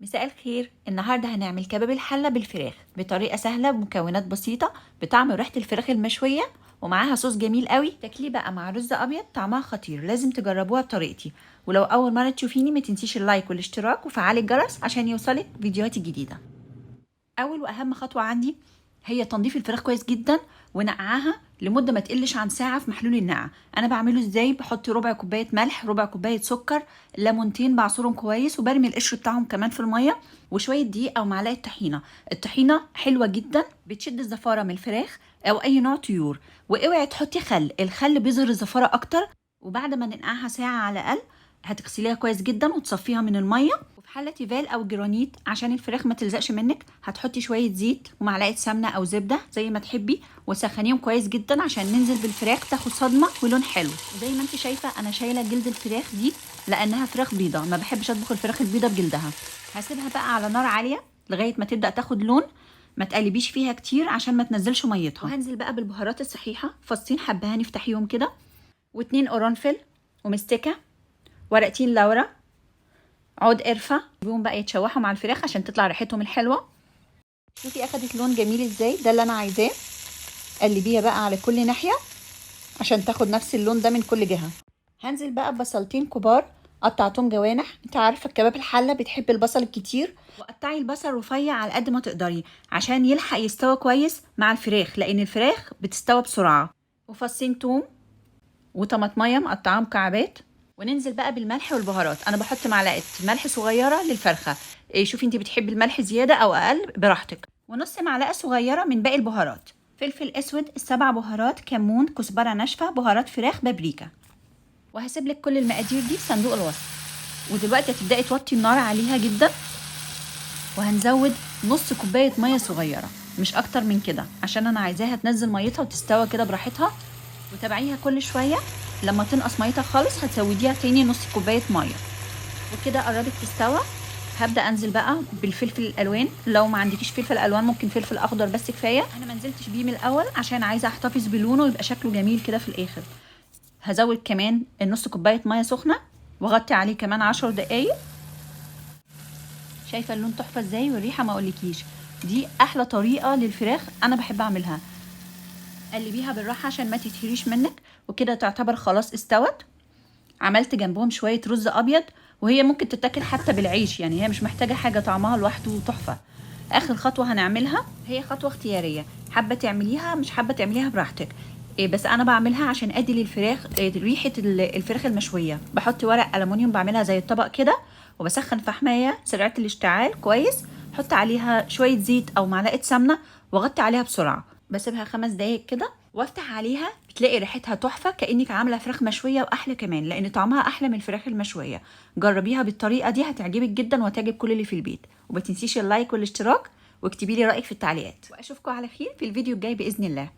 مساء الخير. النهارده هنعمل كباب الحلة بالفراخ بطريقة سهلة بمكونات بسيطة، بطعم وريحه الفراخ المشويه، ومعاها صوص جميل قوي. تاكليه بقى مع رز ابيض، طعمها خطير، لازم تجربوها بطريقتي. ولو اول مرة تشوفيني ما تنسيش ال like والاشتراك وفعلي الجرس عشان يوصلك فيديوهاتي الجديدة. اول واهم خطوة عندي هي تنظيف الفراخ كويس جدا ونقعها لمدة ما تقلش عن ساعة في محلول النقع. انا بعمله ازاي؟ بحط ربع كوباية ملح، ربع كوباية سكر، ليمونتين بعصرهم كويس وبرمي القشر بتاعهم كمان في المية، وشوية دقيق او معلقه طحينه. الطحينه حلوة جدا، بتشد الزفاره من الفراخ او اي نوع طيور. واوعي تحطي خل، الخل بيظهر الزفاره اكتر. وبعد ما ننقعها ساعة على الاقل هتغسليها كويس جدا وتصفيها من المية. وفي حله تيفال او جرانيت عشان الفراخ ما تلزقش منك هتحطي شوية زيت ومعلقة سمنه او زبدة زي ما تحبي، وسخنيهم كويس جدا عشان ننزل بالفراخ تاخد صدمة ولون حلو. زي ما انت شايفه انا شايله جلد الفراخ دي لانها فراخ بيضة، ما بحبش اطبخ الفراخ البيضة بجلدها. هسيبها بقى على نار عالية لغاية ما تبدا تاخد لون، ما تقلبيش فيها كتير عشان ما تنزلش ميتها. وهنزل بقى بالبهارات الصحيحة، فصين حبهان افتحيهم كده، و2 قرنفل ومستكه، ورقتين لورا، عود قرفه. بيهم بقى يتشوحوا مع الفراخ عشان تطلع ريحتهم الحلوة. شوفي اخدت لون جميل ازاي، ده اللي انا عايزاه. قلبيها بقى على كل ناحية عشان تاخد نفس اللون ده من كل جهة. هنزل بقى ببصلتين كبار قطعتهم جوانح، انت عارفه الكباب الحلة بتحب البصل الكتير. وقطعي البصل رفيع على قد ما تقدري عشان يلحق يستوى كويس مع الفراخ، لان الفراخ بتستوى بسرعة. وفصين توم وطماطميه مقطعاهم مكعبات. وننزل بقى بالملح والبهارات. انا بحط معلقه ملح صغيرة للفرخه، شوفي انت بتحبي الملح زيادة او اقل براحتك. ونص معلقه صغيرة من باقي البهارات، فلفل اسود، 7 بهارات، كمون، كزبره ناشفة، بهارات فراخ، بابريكا. وهسيب لك كل المقادير دي في صندوق الوصف. ودلوقتي هتبداي توطي النار عليها جدا، وهنزود نص كوباية مية صغيرة، مش اكتر من كده عشان انا عايزاها تنزل ميتها وتستوى كده براحتها. وتابعيها كل شوية، لما تنقص ميتها خالص هتزوديها تاني نص كوباية مية. وكده قربت تستوى. هبدا انزل بقى بالفلفل الالوان، لو ما عندكيش فلفل الوان ممكن فلفل اخضر بس كفاية. انا ما نزلتش بيه من الاول عشان عايزه احتفظ بلونه ويبقى شكله جميل كده في الاخر. هزود كمان نص كوباية مية سخنة واغطي عليه كمان 10 دقايق. شايفه اللون تحفة ازاي والريحه ما اقولكيش. دي احلى طريقه للفراخ انا بحب اعملها. قلبيها بالراحة عشان ما تتهريش منك. وكده تعتبر خلاص استوت. عملت جنبهم شوية رز ابيض، وهي ممكن تتاكل حتى بالعيش، يعني هي مش محتاجه حاجة، طعمها لوحده تحفة. اخر خطوة هنعملها هي خطوة اختيارية، حابة تعمليها مش حابة تعمليها براحتك، بس انا بعملها عشان ادي للفراخ ريحه الفراخ المشويه. بحط ورق الومنيوم بعملها زي الطبق كده، وبسخن فحمايه سرعة الاشتعال كويس، حط عليها شوية زيت او معلقه سمنه واغطي عليها بسرعة. بسيبها 5 دقايق كده وافتح عليها، بتلاقي ريحتها تحفة كانك عامله فراخ مشوية، واحلى كمان لان طعمها احلى من الفراخ المشويه. جربيها بالطريقة دي هتعجبك جدا وتعجب كل اللي في البيت. وما تنسيش ال like والاشتراك، واكتبي لي رايك في التعليقات. واشوفكم على خير في الفيديو الجاي باذن الله.